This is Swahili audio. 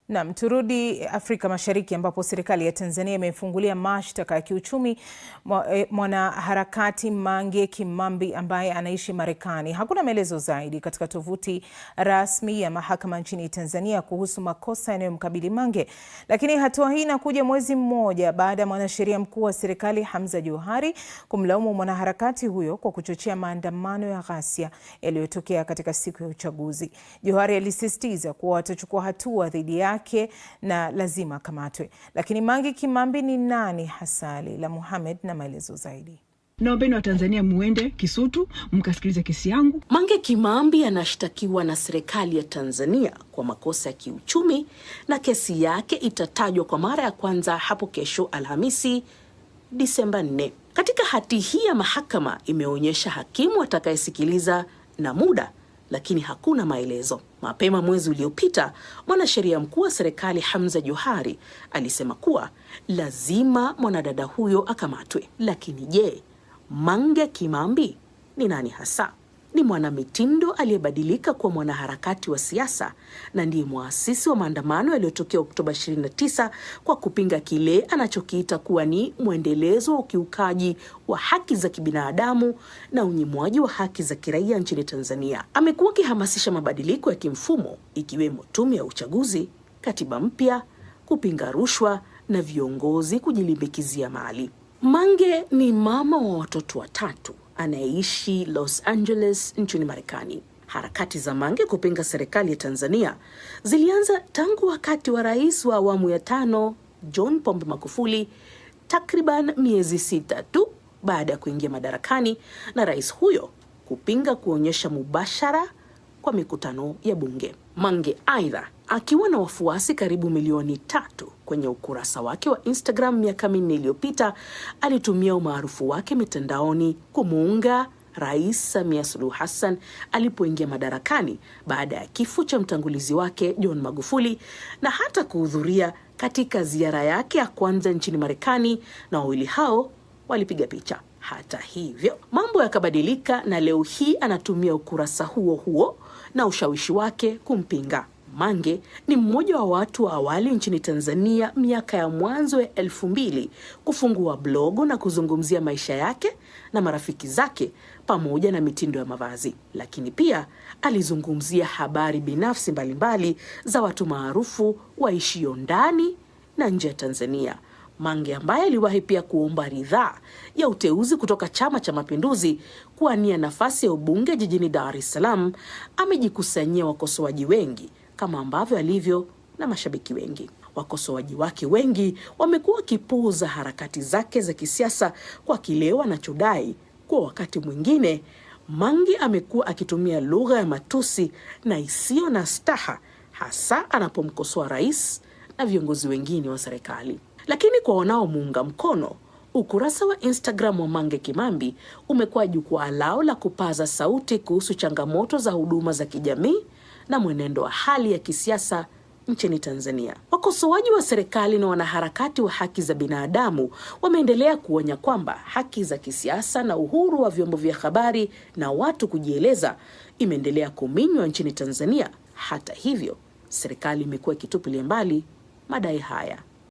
Naam, turudi Afrika Mashariki ambapo serikali ya Tanzania imefungulia mashtaka ya kiuchumi mwanaharakati Mange Kimambi ambaye anaishi Marekani. Hakuna maelezo zaidi katika tovuti rasmi ya mahakama nchini Tanzania kuhusu makosa yanayomkabili Mange. Lakini hatua hii inakuja mwezi mmoja baada ya mwanasheria mkuu wa serikali Hamza Johari kumlaumu mwanaharakati huyo kwa kuchochea maandamano ya ghasia yaliyotokea katika siku ya uchaguzi. Johari alisisitiza kuwa watachukua hatua dhidi yake na lazima akamatwe. Lakini Mange Kimambi ni nani hasa? Leila Mohamed na maelezo zaidi. Naombeni wa Tanzania muende Kisutu mkasikilize kesi yangu. Mange Kimambi anashtakiwa na serikali ya Tanzania kwa makosa ya kiuchumi na kesi yake itatajwa kwa mara ya kwanza hapo kesho Alhamisi, Disemba 4. Katika hati hii ya mahakama imeonyesha hakimu atakayesikiliza na muda, lakini hakuna maelezo. Mapema mwezi uliopita, mwanasheria mkuu wa serikali Hamza Johari alisema kuwa lazima mwanadada huyo akamatwe. Lakini je, Mange Kimambi ni nani hasa? Ni mwanamitindo aliyebadilika kuwa mwanaharakati wa siasa na ndiye mwasisi wa maandamano yaliyotokea Oktoba 29 kwa kupinga kile anachokiita kuwa ni mwendelezo wa ukiukaji wa haki za kibinadamu na unyimwaji wa haki za kiraia nchini Tanzania. Amekuwa akihamasisha mabadiliko ya kimfumo ikiwemo tume ya uchaguzi, katiba mpya, kupinga rushwa na viongozi kujilimbikizia mali. Mange ni mama wa watoto watatu anayeishi Los Angeles nchini Marekani. Harakati za Mange kupinga serikali ya Tanzania zilianza tangu wakati wa rais wa awamu ya 5 John Pombe Magufuli, takriban miezi 6 tu baada ya kuingia madarakani, na rais huyo kupinga kuonyesha mubashara kwa mikutano ya bunge. Mange aidha akiwa na wafuasi karibu milioni 3 kwenye ukurasa wake wa Instagram miaka 4 iliyopita, alitumia umaarufu wake mitandaoni kumuunga Rais Samia Suluhu Hassan alipoingia madarakani baada ya kifo cha mtangulizi wake John Magufuli, na hata kuhudhuria katika ziara yake ya kwanza nchini Marekani, na wawili hao walipiga picha. Hata hivyo, mambo yakabadilika na leo hii anatumia ukurasa huo huo na ushawishi wake kumpinga. Mange ni mmoja wa watu wa awali nchini Tanzania miaka ya mwanzo ya 2000 kufungua blogu na kuzungumzia maisha yake na marafiki zake pamoja na mitindo ya mavazi. Lakini pia alizungumzia habari binafsi mbalimbali za watu maarufu waishio ndani na nje ya Tanzania. Mange ambaye aliwahi pia kuomba ridhaa ya uteuzi kutoka Chama cha Mapinduzi kuwania nafasi ya ubunge jijini Dar es Salaam, amejikusanyia wakosoaji wengi kama ambavyo alivyo na mashabiki wengi. Wakosoaji wake wengi wamekuwa wakipuuza harakati zake za kisiasa kwa kile wanachodai kuwa wakati mwingine Mange amekuwa akitumia lugha ya matusi na isiyo na staha, hasa anapomkosoa rais na viongozi wengine wa serikali. Lakini kwa wanaomuunga mkono, ukurasa wa Instagram wa Mange Kimambi umekuwa jukwaa lao la kupaza sauti kuhusu changamoto za huduma za kijamii na mwenendo wa hali ya kisiasa nchini Tanzania. Wakosoaji wa serikali na wanaharakati wa haki za binadamu wameendelea kuonya kwamba haki za kisiasa na uhuru wa vyombo vya habari na watu kujieleza imeendelea kuminywa nchini Tanzania. Hata hivyo, serikali imekuwa ikitupilia mbali madai haya.